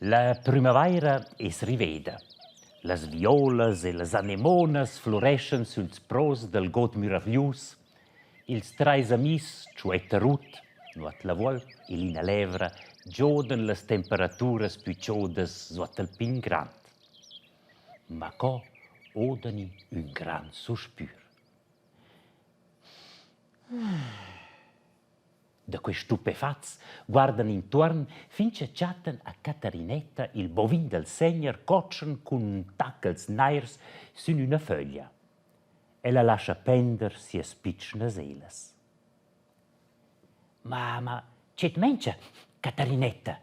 La prümavaira es riveda. Las violas e las anemonas flureschan süls pros dal god müravglius. Ils trais amis, Tschuetta Rut, Nuot la Vuolp e Lina Levra, giodan las temperaturas pü chodas suot al pin grand. Ma co odani ün grand suspür. Da quei stupefats guardan intuorn fin che chattan a Catarinetta il bovin dal Segner cotschen cun tachels nairs sün üna föglia. Ella lascha pender sias pitschnas elas. Ma, ma, che tmencha, Catarinetta?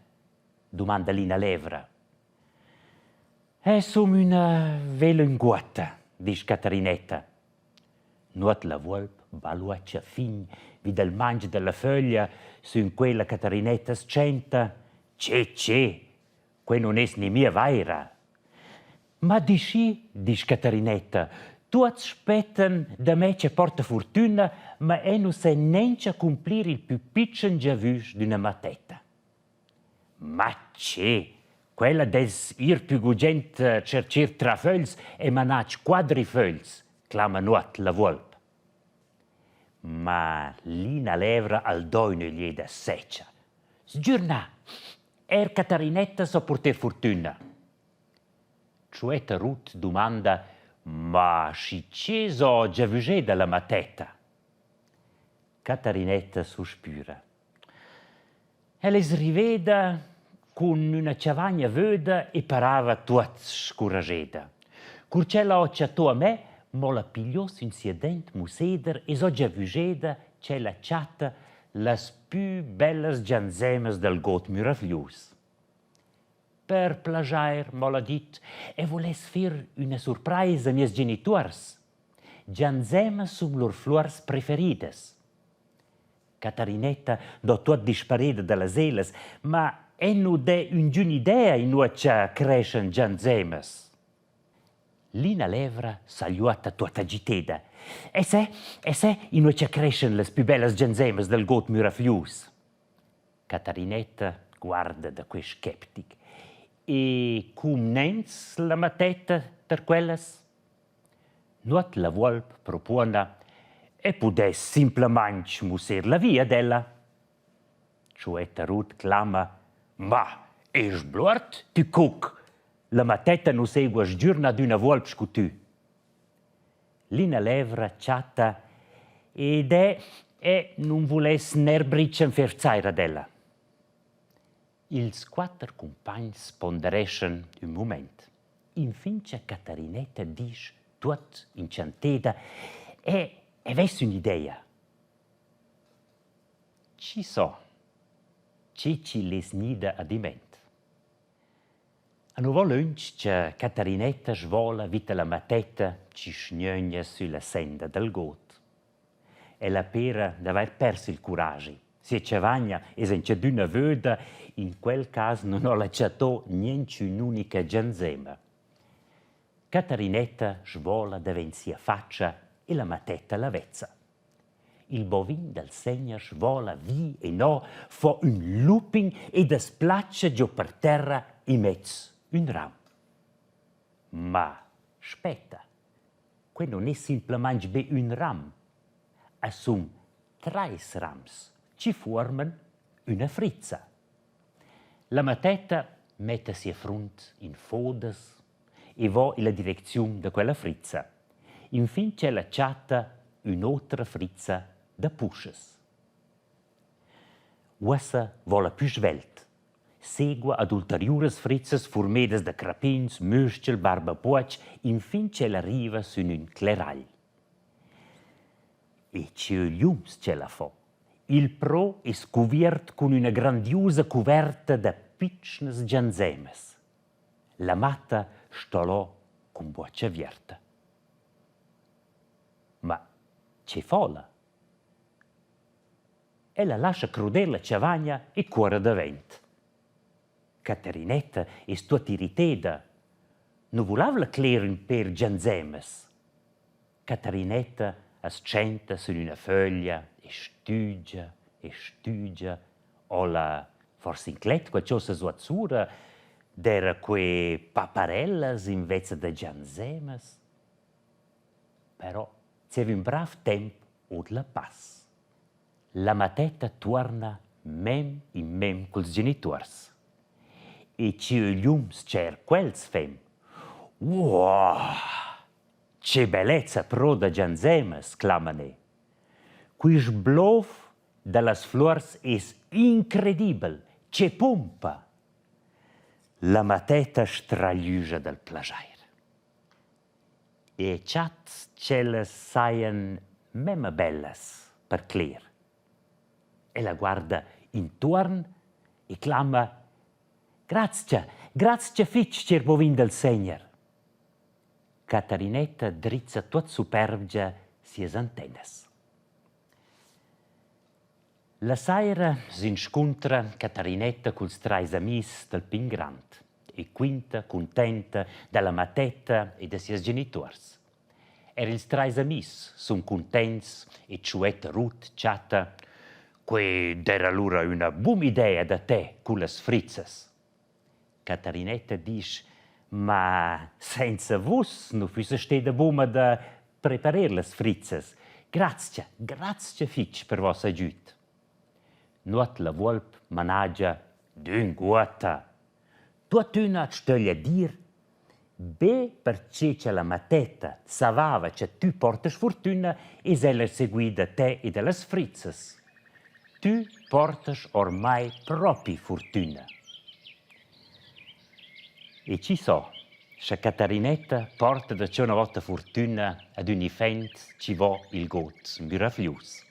dumanda Lina Levra. Es sum üna vel'ünguotta, disch Catarinetta. Nuot la vuolp baluatscha fin vi dal manch da la föglia sün quella Catarinetta as tschenta. Che, che, quai nun es nimia vaira. Ma dischi, disch Catarinetta, tuots spettan da me cha porta furtüna, ma eu nu sai nencha cumplir il pü pitschen giavüsch d'üna mattetta. Ma che! Quella dess ir pü gugent a tschercher trafögls e manatsch quadrifögls, clama Nuot la vuolp. Ma Lina levra al do ün'öglieda secha. Sgür na! Eir Catarinetta so purter furtüna. Tschuetta Rut dumanda: Ma schi che so giavüscheda la mattetta? Catarinetta suspüra. El es riveda cun üna chavagna vöda e parava tuot scurascheda. Cur ch'ella ho chattò a me, m'ho'la pigliò sün sia dent musseder e s'ho giavüscheda ch'ella chatta las pü bellas gianzemas dal god müravglius. Per plaschair, m'ho'la dit, eu vuless fer üna surpraisa a mieus genituors. Gianzemas sun lur fluors preferidas. Catarinetta do tuot disparida da las elas, ma eu nu d'he üngün'idea inua cha creschan gianzemas. Lina Levra sagliuotta tuot agiteda. E se, e se, inua cha creschan las pü bellas gianzemas dal god müraflius. Catarinetta guarda da que skeptic. E cum nens la mattetta per quellas? Nuot la vuolp propuona e pudess simplamaing musser la via ad ella. Tschuetta Rut clama: Ma, esch bluord, tü cuc! La mattetta nu segua sgür na d'üna vuolp scu tü. Lina Levra chatta ed è e nun vuless neir bricha fer zair ad ella. Ils quatter cumpagns pondereschan ün mumaint. Infin cha Catarinetta disch tuot inchanteda e e vess ün'idea. Chi so che chi l'es gnida adimmaint. A nu vo lönch cha Catarinetta svola vi da la mattetta chi schgnögna sülla senda dal god. Ella pera d'avair pers il curaschi. Sia chavagna es auncha vöda, in quel cas nun ho la chattò niench'ün'unica gianzema. Catarinetta svola davent sia fatscha e la mattetta la vezza. Il bovin dal Segner svola vi e no, fo ün lupin ed as placha giò per terra immez ün ram. Ma spetta, Quai nun es simplamaing be ün ram. A sun trais rams chi fuorman üna frizza. La mattetta metta sia frunt in fodas e vo illa direcziun da quella frizza, infin ch'ella chatta ün'otra frizza da puschas. Uossa vo'la pü svelt. Segua ad ulteriuras frizzas furmedas da crapins, müs-chel, barbapuotsch, infin ch'ella riva sün ün cleragl. E che ögliums ch'ella fo! Il pro es cuviert cun üna grandiusa cuverta da pitschnas gianzemas. La matta sto lo cun buocha avierta. Ma che fo'la? Ella lascha cruder la chavagna e cuorra davent. Caterinetta es tuot irriteda. Nu vulav'la cler ün pêr gianzemas. Catarinetta as tschenta sün üna föglia e stügia e stügia. Ho'la forsa inclet qualchosa suot sura? D'eira que paparellas invezza da gianzemas? Però zieva ün brav temp ot la pass. La mattetta tuorna mem in mem culs genituors. E chi ögliums ch'eir quels fem. Uoh! Che bellezza pro da gianzemas, clamane. Quist blov da las fluors es incredibel, che pumpa! La mattetta straglüscha dal plaschair. E chat ch'ellas sajan memma bellas per cler. Ella guarda intuorn e clama: Grazcha, grazcha fich, cher bovin dal Segner! Catarinetta drizza tuot superbgia sias antennas. La saira s'inscuntra Catarinetta culs trais amis dal pin grand e quinta cuntenta da la mattetta e da sias genituors. Er ils trais amis sun cuntents e Tschuetta Rut chatta «Quei d'eira lura üna bun'idea da te cullas frizzas». Catarinetta disch «Ma senza vus nu füssa steda buna da preparer las frizzas. Grazcha, grazcha fich per vos agüd. Nuot la vuolp managia d'ünguotta. Tuottüna at stöglia dir, be perche cha la mattetta savava cha tü portas furtüna, es ella seguida te e da las frizzas. Tü portas ormai propi furtüna. E chi so, scha Catarinetta porta darcheu üna vouta furtüna ad ün infant chi vo il god müravglius.